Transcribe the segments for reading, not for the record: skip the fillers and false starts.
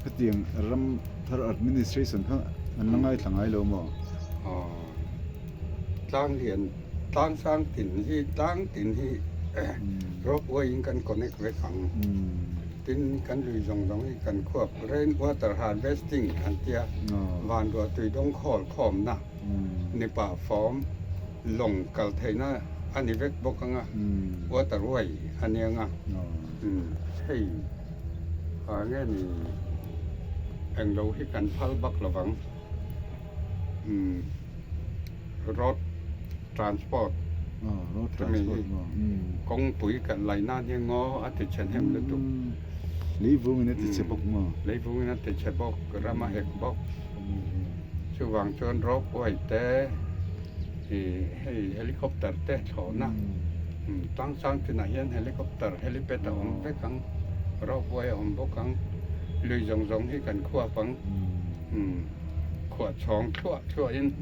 Hetiang ram thar administration kha an la ngaithla ngai lo maw? Aw, tlang lian, tlang sang tin hi, tlang tin hi rope way in kan connect vek ang. Tin, kan lui zawng zawng hi kan khuap rain water harvesting an tia, van ruah tui dawng khawl khawmna ni pah fawm lawng kal theihna a ni vek bawk ang a, water way a nia nga. Hei ah nge ni englo hi kan phal bak lovang road transport chumi hi kawngpui kan lai nan hian ngaw a ti chhe hnem lutuk leivungin a ti chhe bawk maw leivungin a ti chhe bawk ram a hek bawk chuvang chuan rope way te ih hei helicopter te thlawhna. Tlangsang tinah hian helicopter helipad a awm vek ang, ropeway a awm bawk ang, lui zawng zawng hi kan khuap ang, khuah chhawng thluah thluahin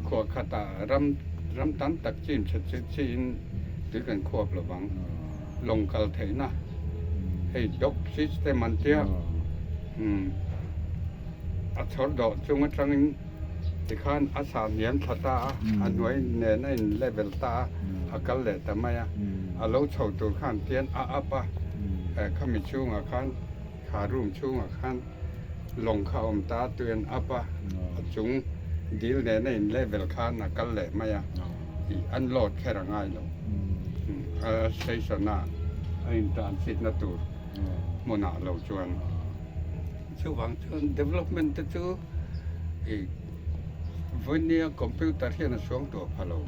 khuah khatah ram ram tam tak chin chhe chi chiin tui kan khuap lo vang, lawng kal theihna hei dock system an tia a chhawr dawh chung atangin. Tikhan a sa hniam thla ta a, a hnuai nen a in level ta a, a kal leh ta mai a. A lo chho tur khan tian a up a, khami chhungah khan, kha room chhungah khan lawng kha a awm ta a, tui an up a, a chung dil nen a in level khan a kal leh mai a, ih an load kher a ngai lo. A station a a in transit na tur hmunah lo chuan. Chuvang chuan development te chu i vawinia computer hian a suang tawh pha lo.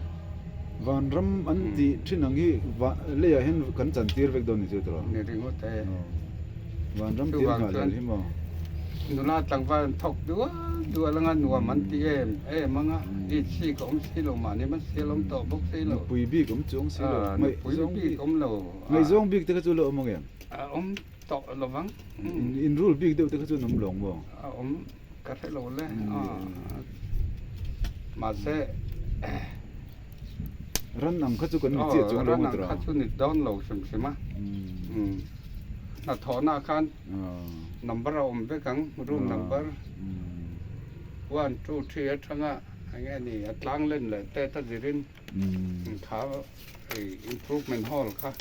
Vanram an tih thin ang hi leiah hian kan chantir vek dawn ni chu tawh. Ni ringawt e. Vanram tih an nghah lel hi maw. Nula tlangval an thawk dual dual anga nuam an ti em em anga i chik a awm si lo mahni hman sial awm tawh bawk si lo. Nupui bik awm chuang si lo. Nupui bik awm lo. Ngaihzawng bik te kha chu la awm ang em? A awm. Tawh lo vang. In rul bik deuh te kha chuan awm lo ang maw? A awm ka hre lo le. Mahse ran ang kha chu kan ni chiah chuang lo ran ang kha chu ni dawn lo hrim hrim a. Hnathawhna khan number a awm vek ang, room number 1, 2, 3 atanga enge ni a tlang len leh te ta zirin kha improvement hall kha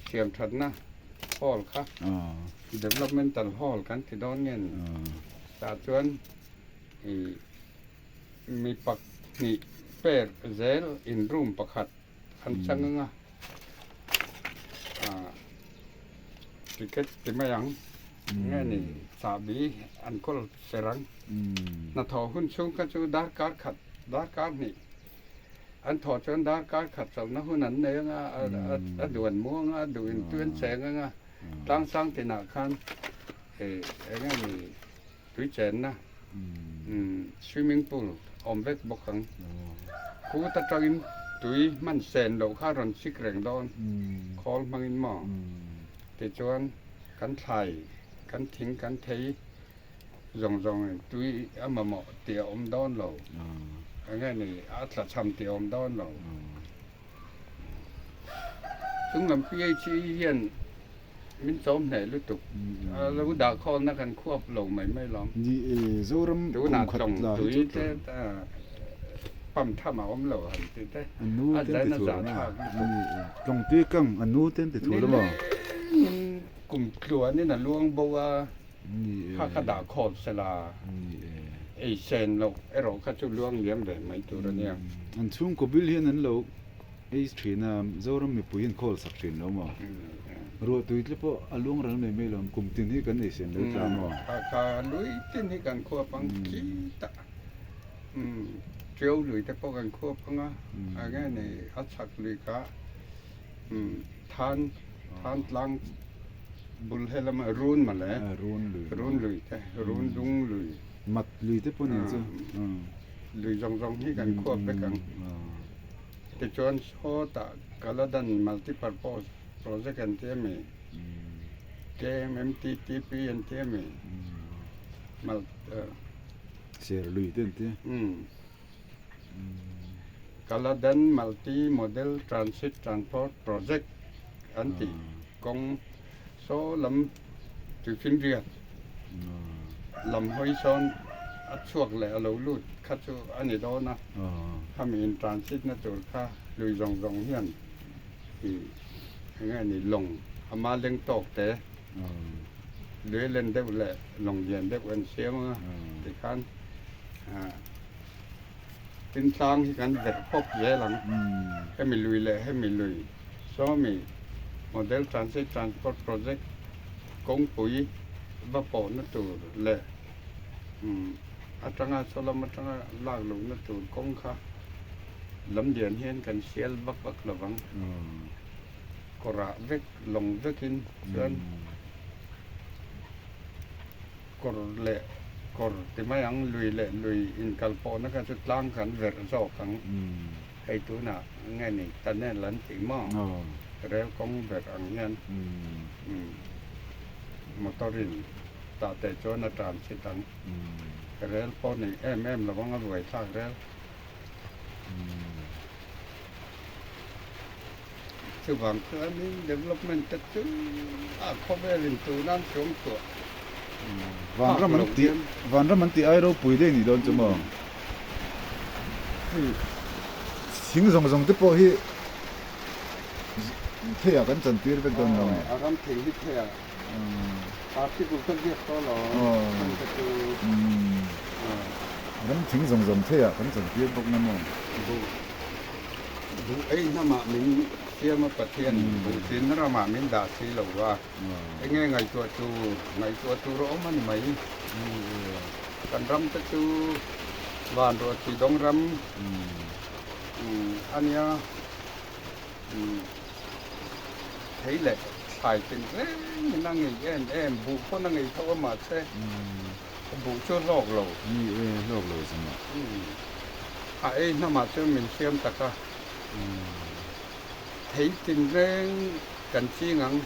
siam thatna hall kha developmental hall kan ti dawn nge ni tah chuan ih mi pahnih per zel in room pakhat an chang anga ah ticket ti mai ang nge ni chahbi an kawl ser ang hnathawh hun chhung kha chu darkar khat darkar hnih. An thawh chuan darkar khat chawlhna hun an nei anga, a duan muang a, a duh in tui an cheng anga, tlangsang tinah khan eng nge ni tui chenna swimming pool awm vek bawk ang. Kut atangin tui hman sen loh kha a rawn chik reng dawn, khawl hmangin maw? Tichuan kan thlai, kan thing, kan thei. Zawng zawng tui a mamawh tih a awm dawn lo. Enge ni a tla chham tih a awm dawn lo. Chung lam PHE hian min chawm hneh lutuk. A lo dah khawlna kan khuap lo mai mai lawm. Ni e, Zoram kum khat la hi chu tui pump tham a awm lo han ti te. A nu ten ti thu lama. Ni e, tlawng tui kang a nu ten ti thu lama. Nilengin kum tluanin a luang bo a. Kha kha dah khawp se la, ei sen loh erawh kha chu luang liam ve mai tur a nia. An chhungkaw bil hian an lo ei thin a, Zoram mipui hian khawl sak thin lo maw? Ruahtui tle pawh a luang ral mai mai lo, kum tin hi kan ei sen lo tla maw? Kha kha lui tin hi kan khuap ang khitah Tiau lui te pawh kan khuap ang a, enge ni a chhak lui kha Than Than tlang bul he lama run mawle run lui te run dung lui mat lui te pawh ni chu lui zawng zawng hi kan khuap vek ang tichuan sawtah Kaladan multi purpose project an ti ami KMMTTP an ti ami ser lui te an ti Kaladan Multi Model Transit Transport Project an tih kawng saw lam tuifinriat lam hawi sawn a chhuak leh a lo lut kha chu a ni dawn a, khami in transit na tur kha lui zawng zawng hian ih eng nge ni lawng ama leng tawk te lui len deuh leh lawng lian deuh an siam anga tikhan ah tin tlang hi kan verh pawp zel ang hemi lui leh hemi lui sawmi model transit transport project kawngpui va pawhna tur leh atanga saw lam atanga lak lohna tur kawng kha lam lian hian kan sial vak vak lo vang. Kawrah vek lawng vekin chuan kawr leh kawr ti mai ang, lui leh lui inkal pawhna kha chu tlang kan verh zawk ang. Hei tunah nge ni tunnel an tih maw? Rel kawng verh ang hian motor in tah teh chuan a tan chhit ang. Rel pawh ni em em lo ang a buaithlak rel. Chuvang chuanin development te chu a khawvelin tunan chuang tuah Vanram an tih Vanram an tih ai ropui daih nih dawn chu maw? Hei thing zawng zawng te pawh hi theiah kan chantir vek dawn lo nge? A ram thing hi theiah article ka ziak tawh lo ang ka chu. Ram thing zawng zawng theiah kan chantir bawk na maw? Buh ei hnamah min siam a Pathian buh chin ramah min dah si lo va. Enge ngaihtuah tur, ngaihtuah tur a awm a ni mai. Kan ram te chu van ruah chi dawng ram a nia. Thei leh thlai tin reng in a ngei em em, buh pawn a ngei tho a mahse buh chu a hlawk lo. Ni e, hlawk lo zuma. A ei hnamah chuan min siam tak a. Thei tin reng kan ching ang.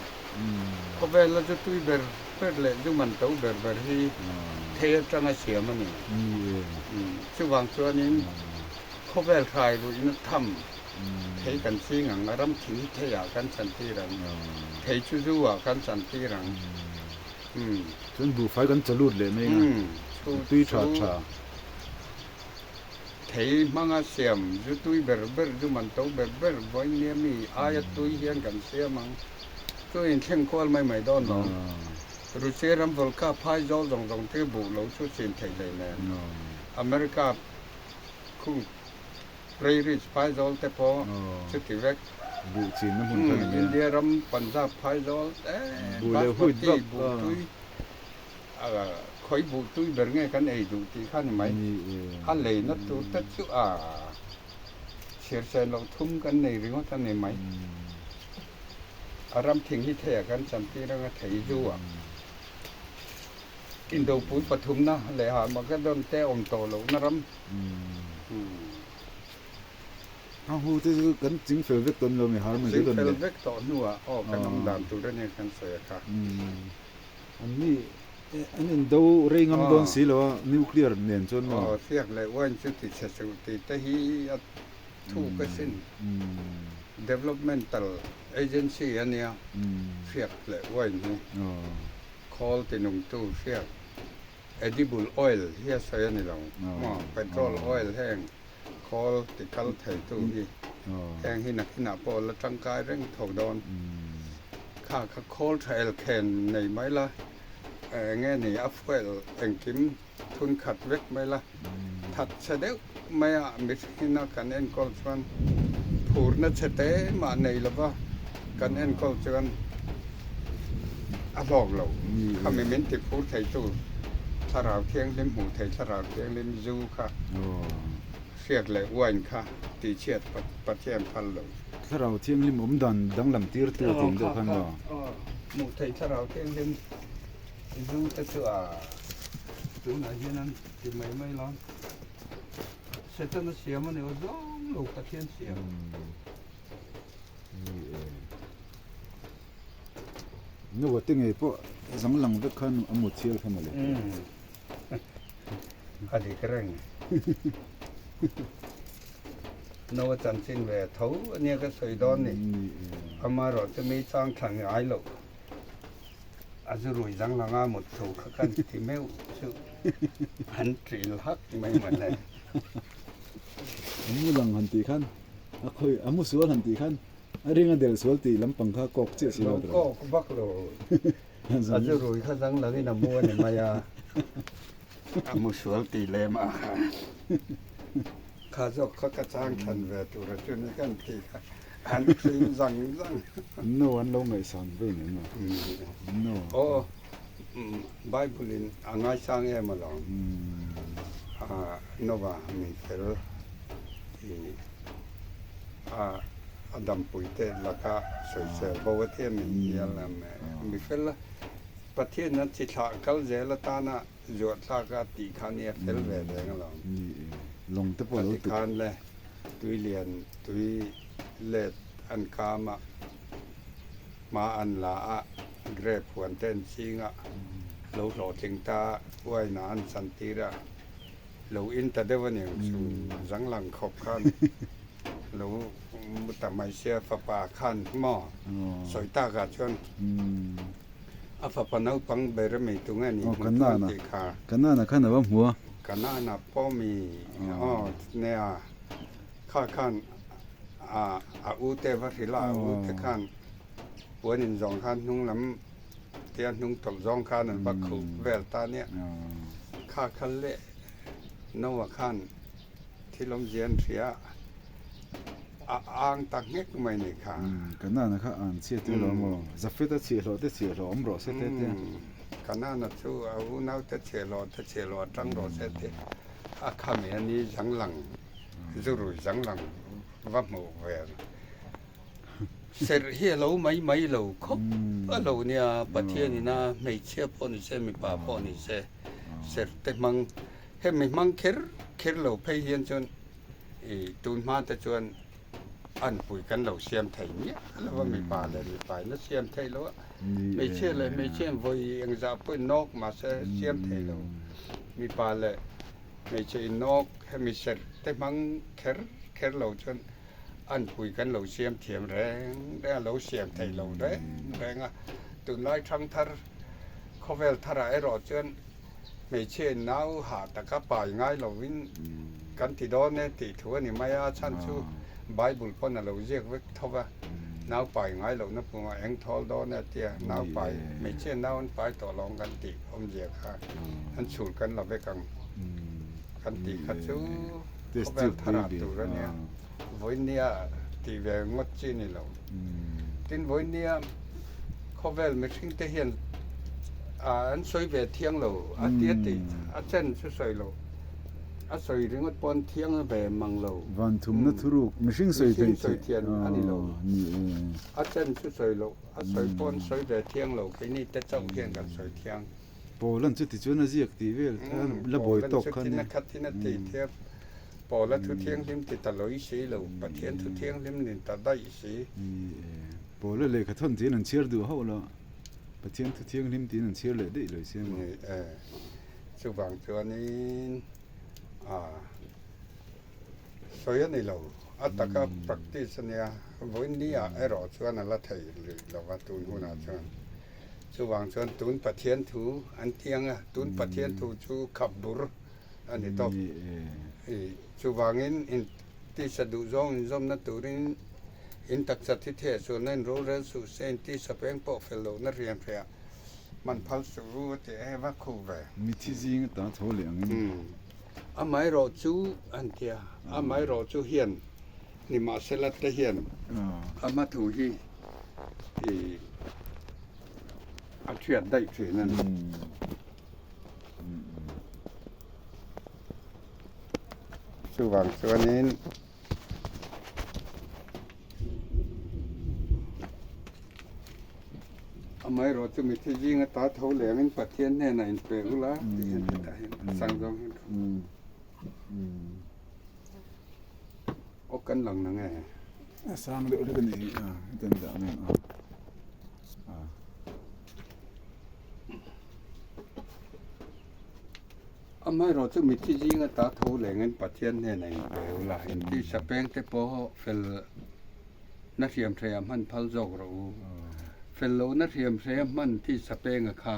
Khawvel a zu tui ber ber leh zu man to ber ber hi thei atanga siam a ni. Chuvang chuanin khawvel hrai ruihna tham thei kan ching ang, a ram thing hi theiah kan chantir ang, thei chu zu ah kan chantir ang. Chuan buhfai kan chalut leh mai ang a, tui tha tha. Thei hmanga siam zu tui ber ber, zu man to ber ber vawinia mi aia tui hian kan siam ang. Chu inthleng kual mai mai dawn lo. Rusia ram volka phai zawl zawng zawng te buh lo chu chin theih hlei nen. America khung Prairies phai zawl te pawh chuti vek. Buh chinna hmun kha ni mai a. India ram Punjab phai zawl te Basmati buh tui. Khawi buh tui ber nge kan ei duh tih kha ni mai. A leina tur te chu a chhiar sen loh thum kan nei ringawt a ni mai. A ram thing hi theiah kan chantir anga thei zu a. Indopui pathumna leh Armageddon te awm tawh lohna ram. A hu te chu kan ching fel vek tawn lo mi Armageddon leh. Ching fel vek tawh hnuah aw kan awm dan tur a nia kan sawi a kha. An ni an indo rei ngam dawn si lo a, nuclear nen chuan maw? Aw, fiak leh wine chu ti chhe suh tih te hi a thuk asin. Developmental agency a nia fiak leh wine hi. Khawl ti nungtu fiak edible oil hi a sawi a ni lo maw? Petrol oil heng khawl ti kal theitu hi heng hi nakinah pawh la tangkai reng tho dawn. Kha kha khawl tha el khen nei mai la, eng nge ni a fuel engkim thun khat vek mai la, that chhe deuh mai a mihringina kan enkawl chuan phurna chhe te mah nei lova kan enkawl chuan a hlawk lo. Khami min ti phur thei tu thlarau thianghlim hmuh thei thlarau thianghlim zu kha hriak leh wine kha tihchhiat Pathian phal lo. Thlarau Thianghlim awm dan danglam tir tu a tih deuh khan maw? Aw, hmuh theih Thlarau Thianghlim zu te chu a tunah hian an ti mai mai lo. Setana siam a ni aw zawng lo Pathian siam. Ni e. Nupa te ngei pawh zang lang vek khan a mut thial kha mawle. A dik reng. Noa chanchin ve tho a nia ka sawi dawn ni. Amaherawh chu mi chang thla ngai loh. A zu rui dang langa mut thu kha kan ti meuh chu an ṭil hak mai mawle. A mu lang han tih khan a khawi a mu sual han tih khan a ring a del sual tih lampang kha kawk chiah si lo Lo kawk vak lo. A zu rui kha dang langin a mu a ni mai a, a mu sual tih lem a kha zawk kha ka chang than ve tur a chu ni kan tih kha. An tling zang zang. No an lo ngaihsan ve ni maw? No. Aw, Bible in a ngaisang em alawm. Noah mi fel i a dampui te laka sawisel bo a tia min hial a mi fel a Pathian an chi thlah kal zel atana zuah thlak a tih kha nia fel ve reng alawm. Ni e, lawng te pawh a lo tuk. Khan le tui lian tui let an kam a, hma an la a, grape huan te an ching a, lo hlawhtling ta uaina an chan tir a, lo in ta deuh a niang chu zanglang khawp khan lo mu ta mai sia fapa khan maw sawi takah chuan A fapa naupang ber a mi tu nge ni hmu chuan tih kha. Kanana khan a va hmu a. Kanana pawh mi aw nia kha khan a a u te va hrilh a, a u te khan puan in zawng khan hnung lam tia hnung tawlh zawng khan an va khuh vel ta nia. Kha kha leh Noah khan thil awmzia an hria a ang ta nghek mai ni kha. Kanana kha an chhiat tel lo maw? Zafeta chhiahhlawh te chhiahhlawh awm rawh se te te. Kanana chu a unaute chhiahhlawh te chhiahhlawh a tang rawh se te a khami a ni zanglang zurui zanglang va hmuh ve serh hi a lo mai mai lo khawp a lo nia Pathian ina hmeichhia pawh ni se mipa pawh ni se serh te hmang hemi hmang kher kher lo phei hian chuan I tun hma te chuan anpui kan lo siam thei miah lo a, mipa leh mipa in a siam thei lo a, hmeichhia leh hmeichhia in vawi engzah pawh in nawk mahse siam thei lo, mipa leh hmeichhe in nawk hemi serh te hmang kher kher lo chuan anpui kan lo siam thiam reng reng a, lo siam thei lo reng reng a, tunlai thangthar khawvel tharah erawh chuan Hmeichhia in nau hah taka pai ngai lovin kan ti dawn e tih thu a ni mai a, chhan chu Bible pawn a lo ziak vek tho va, nau pai ngai lohna pumah eng thawl dawn e a ti a, nau pai, hmeichhia nau an pai tawh lo ang kan tih awmzia kha an chhul kan la vek ang kan tih kha chu khawvel tharah tur a nia, vawinia tih ve ngawt chi a ni lo. Tin vawinia khawvel mihring te hian an sawi ve thiang lo a tia tih a chen chu sawi lo a sawi ringawt pawh an thiang ve mang lo. Van thumna thuruk mihring sawi theih mihring sawi thian a ni lo. A chen chu sawi lo a sawi pawh an sawi ve thiang lo keini te chauh hian kan sawi thiang. Paul-a'n chuti chuan a ziak tih vel la buai tawk kha nia. Paul-a'n chuti khatin a tih thiam. Paul-a thu thianghlim ti ta lawih si lo, Pathian thu thianghlim ni ta daih si. Ni e, Paul-a lehkha thawn tiin an chhiar duh hauh lo, Pathian thu thianghlim tiin an chhiar leh daih lawih si emaw. Ni e, chuvang chuanin a sawi a ni lo, a taka practice a nia, vawiin ni-ah erawh chuan a la thei rih lo va tun hunah chuan. Chuvang chuan tun Pathian thu an ti ang a, tun Pathian thu chu khap bur a ni tawp. Chuvangin in tisa duh zawng inzawmna turin in taksa thi theh sualna in rorel suh se, in tisa peng pawh fel lohna rian hriah man phal suh u a ti e va khu ve. Mithi zing ata tho leh angin. Amaherawh chu an ti a, amaherawh chu hian nimahsela te hian ama thu hi i a thiat daih thin a ni. Chuvang chuanin amaherawh chu mithi zinga ta tho lengin Pathian hnenah inpe ula tih hian hetah hian a chang zawng hian aw kan lang na nge? A sang deuh hlek a ni hi a hetiang dah ang em a. Amaherawh chu mithi zinga ta tho lengin Pathian hnenah inpe ula, intisa peng te pawh fel na hriam theiah hman phal zawk rawh u. Fel lohna hriamhreia hman thi Sapenga kha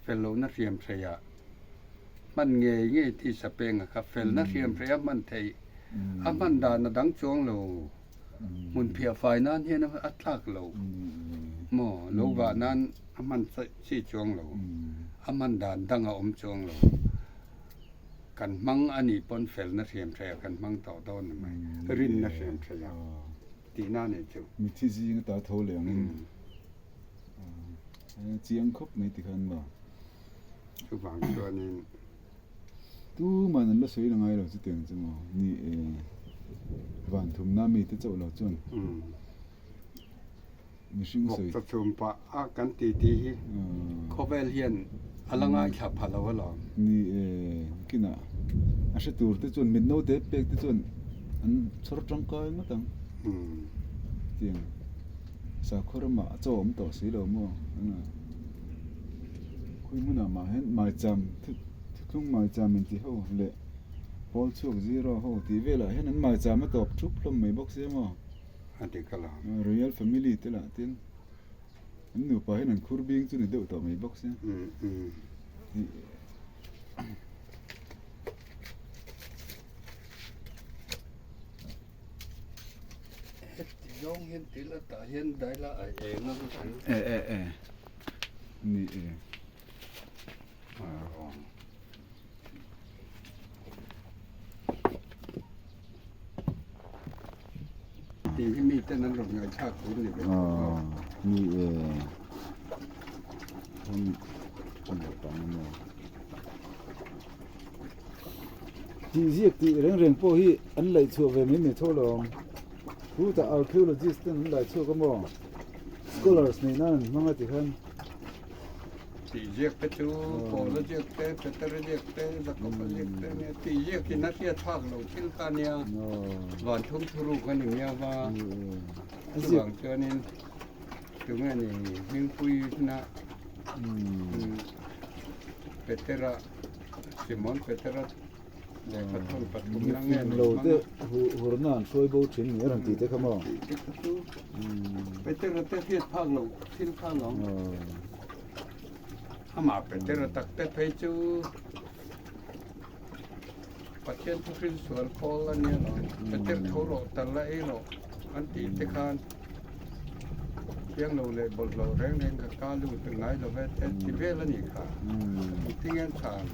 fel lohna hriamhreia hman ngei ngei thi Sapenga kha felna hriamhreia hman theih a hman dan a dang chuang lo. Hmun phiah fai nan hian a tlak lo maw? Lo vah nan a hman chi chuang lo. A hman dan dang a awm chuang lo. Kan hmang a nih pawn felna hriamhreia kan hmang tawh dawn ni mai. Rinna hriamhreia. Tihna a nih chu. Mithi zing ata tho leh angin chiang khawp mai tikhan maw? Chuvang chuanin. Tuman an la sawi la ngai lo chutiang chu maw? Ni e, van thumna mite chauh lo chuan mihring sawi. Vawk chawchhum pah a kan ti tih hi khawvel hian a la ngaithla pha lo alawm. Ni e, kinah a hre tur te chuan mit naute pek te chuan an chhawr tangkai ngawt ang. Tiang sakhaw ramah a chaw awm tawh si lo maw? Khawi hmunah mah hian maicham thuthlung maicham inti ho leh pawl chhuak zero ho tih velah hian an maicham a tawp thup hlawm mai bawk sia maw? A ti ka lo. Royal family te lah tin an nupa hian an khur bing chu ni deuh tawh mai bawk sia. Heti zawng hian til a tah hian daila a eng a kan. E e e ni e. Tih hi mi ten an rawn ngaihthlak tur ni ve tawh lo. Ni e. Hmun naupang emaw. Tih ziak tih reng reng pawh hi an laih chhuah ve mai mai tho lo ang. Khutah archaeologist ten an laih chhuak emaw scholars neih nan an hmang a ti khan. Tih ziak te chu Paula ziak te, Petera ziak te, Jakoba ziak te nia tih ziak in a hriat phak lo thil kha nia van thum thuruk a ni miau va. Chuvang chuanin tunge ni hmingpui huna Petera Simon Petera lehkha thawn pathum na nge ni lo te hurna an hruai bo thin ni a rawn tih te kha maw? Tih te kha chu Petera te hriat phak lo thil kha lo. Amah Petera tak te phei chu Pathian thuhrin sual pawl a nia lo. Peter tho rawh tal la ei rawh an tih te khan Thiang lo leh bawlhhlawh reng reng ka ka lut ngai lo ve te ti vel a nih kha. Engtin nge an chhan?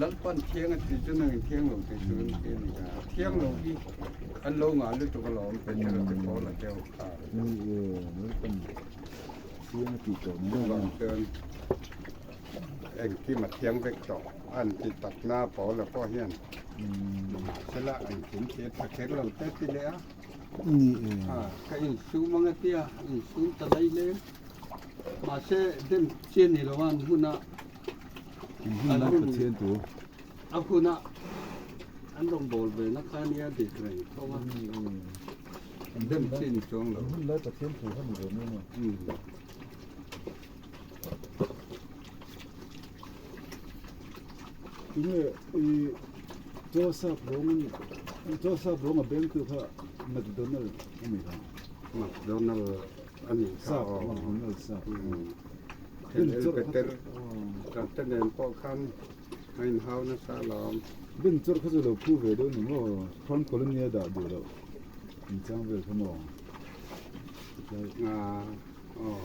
Lalpan thiang a ti chu nangin thiang lo ti chu an ti a nih kha. Thiang lo hi an lo ngah lutuk alawm Petera te pawl a deuh kha. Chuvang chuan engkim a thiang vek tawh an ti takna pawl a pawh hian mahsela engkim khi a tha kher lo te ti leh a. Ni e. Ka insum ang a tia, insum ta lai leng. Mahse dem chian ni lo an huna. An hun lai Pathian tu. A huna an rawn bawl ve na kha nia dik reng tho a. Dem chian ni chuang lo. An hun lai Pathian tu kha ni ve mai maw. Tunge i Joseph rawng Joseph rawng a beng tu kha McDonald a ni kha. McDonald a ni kha aw. McDonald sap. Peter te nen pawh khan a inhau nasa alawm. Ben chawrh kha chu lo phu ve deuh ni maw? Crown Colony a dah duh loh inchang vel kha maw? Aw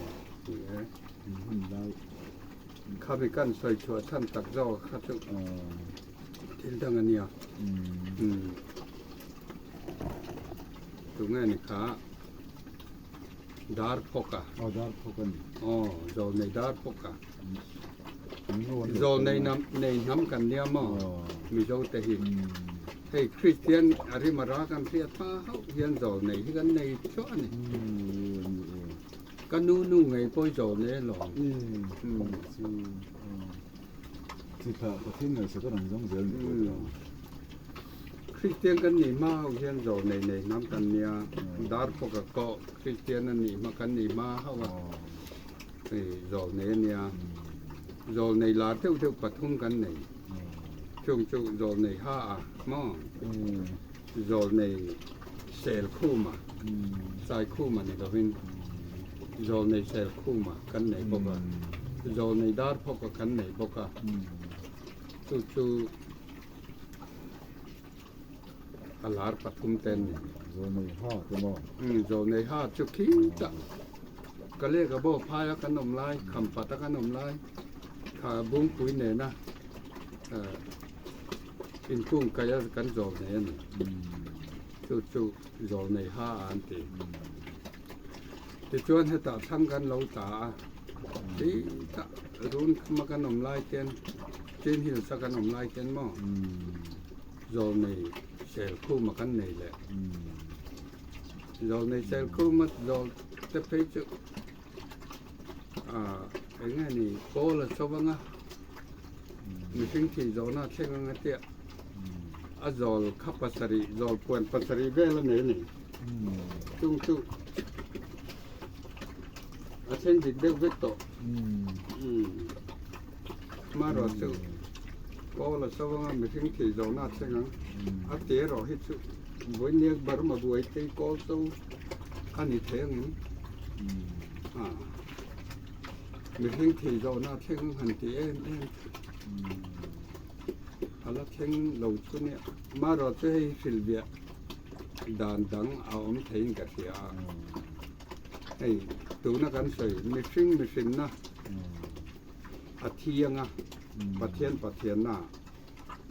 ni e. Khami kan sawi chhuah chhan tak zawk kha chu thil dang a nia. Tunge ni kha dar phawk a. Aw dar phawk a ni. Aw zawl nei dar phawk a. Zawl nei nam nei hnam kan nia maw Mizo te hi. Hei Kristian a rim a ra kan hriat hma hauh hian zawl nei hi kan nei chuah a ni. Ka nu nu ngei pawh i zawn e lawm. Kristian kan nih hma ho hian zawn nei nei hnam kan nia, dar pawh ka kawh Kristian a nih hma kan nih hma ho a zawn nei a nia. Zawn nei lar deuh deuh pathum kan nei. Chung chu zawn nei ha a maw? Zawn nei sel khum a, sai khum a ni lovin. Zawlnei Selkhuma kan nei bawk a, Zawlnei Darphawka kan nei bawk a, chu chu a lar pathum te an ni. Zawlnei ha te maw? Zawlnei ha chu khitah Kaleka Bo phaia kan awm lai, Khampata kan awm lai, kha Bungpui nena inkung kaia kan zawlnei a ni. Chu chu Zawlnei ha an ti. Tichuan hetah thlang kan lo tla a, khitah run khama kan awm lai khian, Chin Hills a kan awm lai khian maw Zawlnei Selkhuma kan nei leh. Zawlnei Selkhuma zawl te phei chu ah eng nge ni kawl a chho ang a, mihring thih zawhna a thleng ang a tia a zawl kha pasarih, zawl puan pasarih vel a nei a ni. Chung chu a thleng dik deuh vek tawh. Amaherawh chu kawl a chho anga mihring thih zawhna a thleng ang. A ti erawh hi chu Vawinia Burma buai te hi kawl cho a ni thei angin mihring thih zawhna a thleng ang han ti em em chu a la thleng lo chu nia. Amaherawh chu hei hrilhbiah Dan dang a awm theiin ka hria a, hei tuna kan sawi mihring mihrinna a thiang a, Pathian Pathianna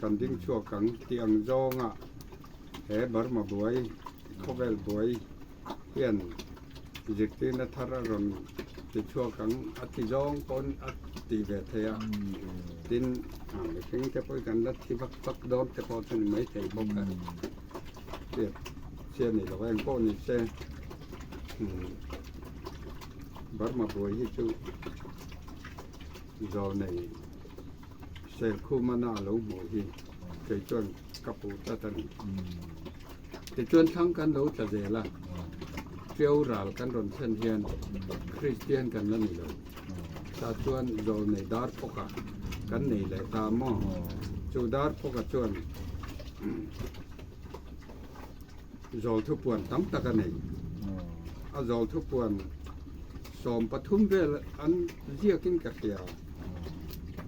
kan ding chhuak ang tih ang zawnga he Burma buai, khawvel buai hian zirtirna thar a rawn ti chhuak ang a ti zawng pawn a ti ve thei a, tin mihring te pawh hi kan la thi vak vak dawn te pawh chu ni maithei bawk a. Hriat chian ni lo eng pawh ni se Burma buai hi chu zawlnei Selkhumana a lo hmuh hi kei chuan ka puh tlat a ni. Tichuan thlang kan lo tla zel a, Ṭio ral kan rawn thlen hian Kristian kan la ni lo. Tah chuan zawlnei dar phawka kan nei leh ta maw? Chu dar phawka chuan zawl thupuan tam tak a nei. A zawl thupuan 13 vel an ziakin ka hria.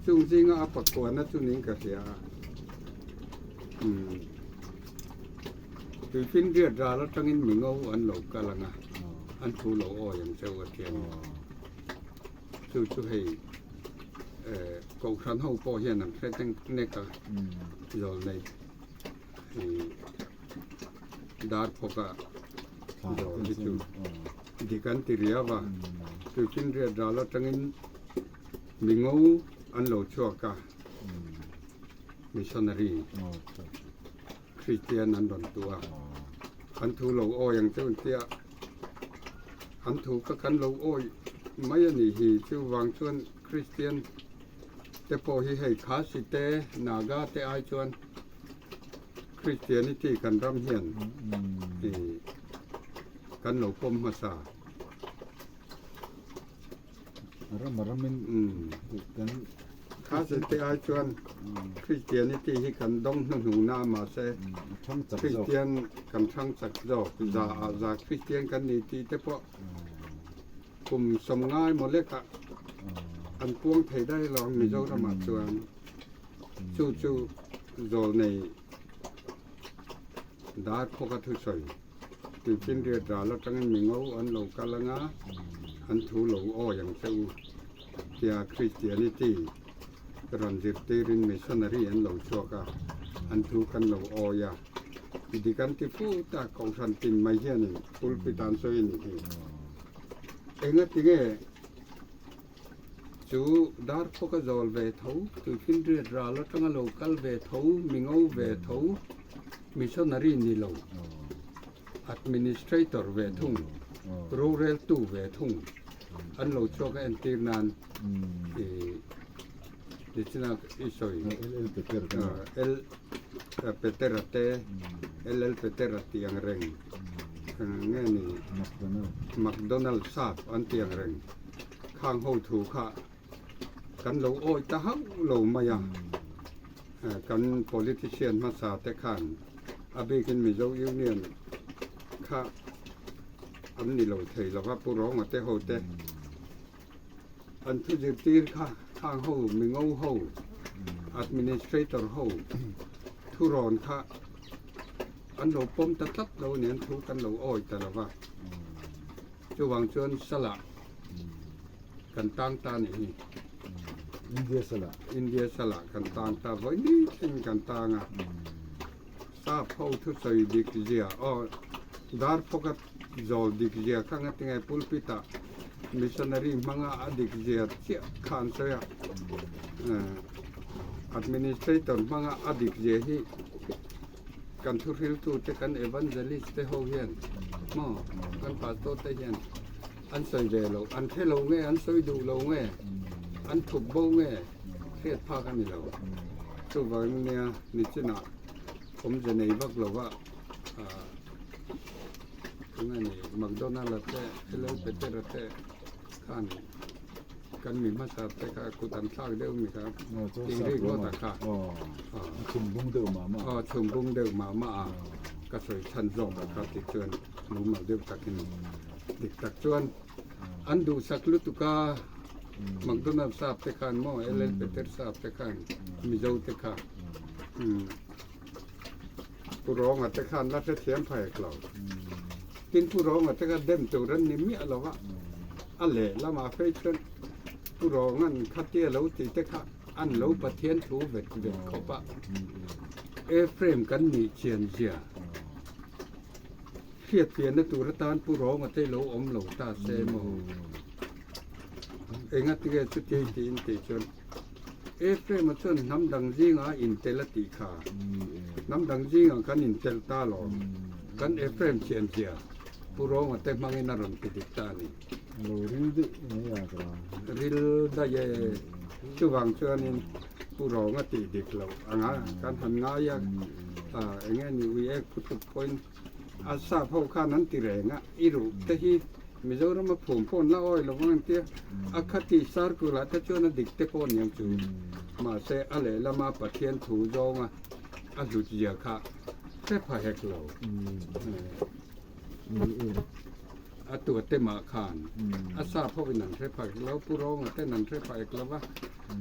Chung zinga a pakuana chu ning ka hria a. Tuifinriat ral atangin mi ngo an lo kal ang a, an thu lo awi ang cheu a ti a ni. Chu chu hei Kohhran ho pawh hian an hre nek nek a, zawlnei dar phawka zawl hi chu dik an ti riau a. Tuifinriat ral atangin mi ngo an lo chhuak a, missionary. Kristian an rawn tu a, an thu lo awi ang cheu tia an thu kha kan lo awi mai a nih hi. Chuvang chuan Kristian te pawh hi hei Khasi te, Naga te ai chuan Christianity kan ram hian kan lo pawm hmasa. Ram a ramin kan Khasi te ai chuan Christianity hi kan dawng hnuhnung na mahse Christian kan thang chak zawk za ah za Christian kan ni tih te pawh kum 90 maw lek ah an puang thei daih lo ang Mizoram ah chuan chu chu zawlnei dar phawk a thusawi. Tuifinriat ral atangin mi ngo an lo kal anga an thu lo awi ang che u tia Christianity rawn zirtirin missionary an lo chhuak a, an thu kan lo awi a, dik an ti fut a, kohhran tin mai hianin pulpit an sawi a nih hi. Engatinge chu dar phawk a zawl ve tho, tuifinriat ral atanga lo kal ve tho, mi ngo ve tho, Missionary ni lo, administrator ve thung, roreltu ve thung an lo chhuak a entir nan i nichina i sawi L Petera te LL Petera tih ang reng nge ni McDonald sap an tih ang reng khang ho thu kha Kan lo awih ta hauh lo mai a, kan politician hmasa te khan a bikin Mizo Union kha an ni lo thei lo va, Pu Rawnga te ho te an thu zirtir kha khang ho mingo ho administrator ho thurawn kha an lo pawm ta tlat lo a ni, an thu kan lo awi ta lo va, chuvang chuan salah kan tang ta a nih hi. India salah. India salah kan tang ta, vawi ni thleng kan tang a. Sap ho thusawi dik zia aw Darphawka zawl dik zia kha nga tinge pulpit ah missionary hmanga a dik zia chiah kha an sawi a, administrator hmanga a dik zia hi kan thuhriltu te kan evangelist te ho hian maw kan pastor te hian an sawi ve lo, an hre lo nge an sawi duh lo nge an thup bo nge hriat phak a ni lo. Chuvangin nia nichinah awmze nei vak lo va eng a ni McDonald a te Hello Peter a te khan kan mi hmasa te kha kut an thlak deuh mi kha tih rik ngawt a kha chhum bung deuh mah mah aw chhum bung deuh mah mah a ka sawi chhan zawk a kha tih chuan mumal deuh takin dik tak chuan An duhsak lutuk a, McDonald sap te khan maw, LL Peter sap te khan, Mizo te kha. Pu Rawnga te khan la hrethiam pha hek lo. Tin Pu Rawnga te kha dem tur an ni miah lo va, a lehlamah phei chuan Pu Rawnga'n khatia lo tih te kha an lo Pathian thu vet vet khawp a, Ephraim kan nih chian zia. Hriatfiahna tur atan Pu Rawnga te lo awm lo ta se maw? Engatinge chuti tiin tih chuan Ephraim-a chuan hnam dang zingah a intel a tih kha. Hnam dang zingah kan intel ta lawm. Kan Ephraim thianzia Pu Rawnga te hmangin a rawn ti dik ta a ni. Lo ril daih mai a ka la. Ril daih e. Chuvang chuanin Pu Rawnga tih dik loh anga kan han ngai a, enge ni ui ek phuthut pawhin A sap ho khan an ti reng a, i ruh te hi Mizorama phum pawh an la awi lo vang an tia, a khati circle ah te chuan a dik te pawh aniang chu, mahse a lehlama Pathian thu zawnga a hlut zia kha hre pha hek lo. A tua te mah khan a sap ho in an hre pha hek lo, Pu Rawnga ten an hre pha hek lo va,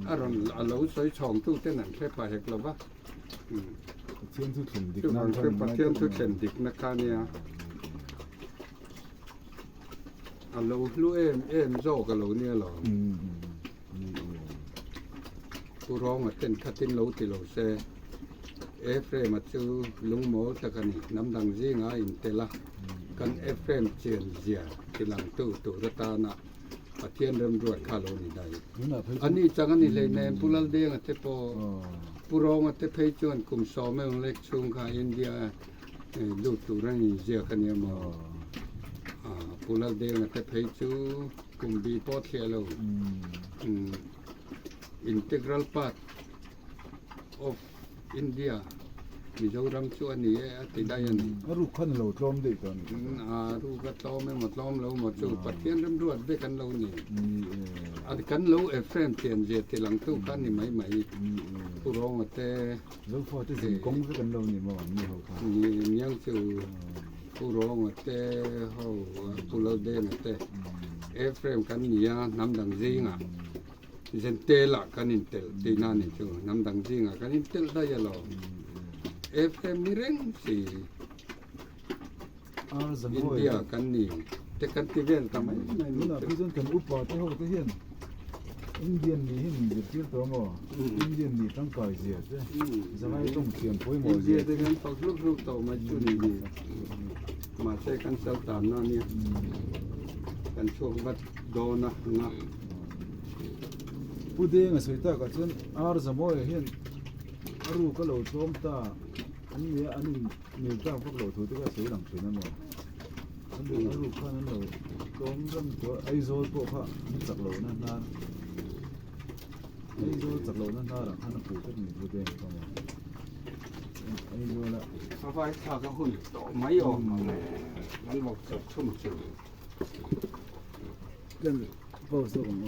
a rawn a lo sawi chhawng tu ten an hre pha hek lo va. Pathian thu thlen dik nan khan Pathian thu thlen dik na kha nia a lo hlu em em zawk a lo nia lo Pu Rawnga ten khatin lo ti lo se Ephraim-a chu lungmawl tak a ni hnam dang zinga a intel a kan Ephraim chian zia tilangtu tur atana Pathian remruat kha lo ni daih. Ani chang a ni hleinem Pu Laldenga te pawh Pu Rawnga te phei chuan kum sawm eng lek chhung kha India lut tur an inziak a nia maw. Pu Laldenga te phei chu kum bi pawh thliah lo integral part of India Mizoram chu a ni e a ti daih a ni. A ruk khan a lo tlawm daih tawh a ni. A ruk a tlawm emaw tlawm lo maw chu Pathian remruat vek an lo ni. A kan lo Ephraim thian zia ti lang tu kha a ni mai mai. Pu Rawnga te. Zofa te zin kawng vek an lo ni maw an ni ho kha. Ni miang chu Pu Rawnga te ho Pu Laldenga te Ephraim kan ni a hnam dang zingah. Zentelah kan intelh tihna a nih chu, hnam dang zingah kan intelh daih alawm. Ephraim ni reng si, India kan ni te kan ti vel ta mai mai ni chu. Tunah phei chuan kan upa te ho te hian Indian nih hi min zirtir tawh maw? Indian nih tangkai zia te, zangai tawng thiam pawimawh zia te. India te kan fak hluk hluk tawh mai chu ni ni. Mahse kan sal tanna a nia, kan chhuak vat dawn a nga. Pu Deng a sawi takah chuan Ar Zamawia hian a ruk a lo tlawm ta an nia an in mil tak vak loh thu te kha a sawi lang thin a maw? An a ruk khan an lo tlawm reng tawh a, Aizawl pawh kha an chak lohna hnar Aizawl chak lohna hnarah khan a puh vek ni Pu Deng kha maw? Aizawl a. Savai thlak a hun tawh mai awm ang e, kan vawk chawp chhum chu. Kan pause lawk ang aw.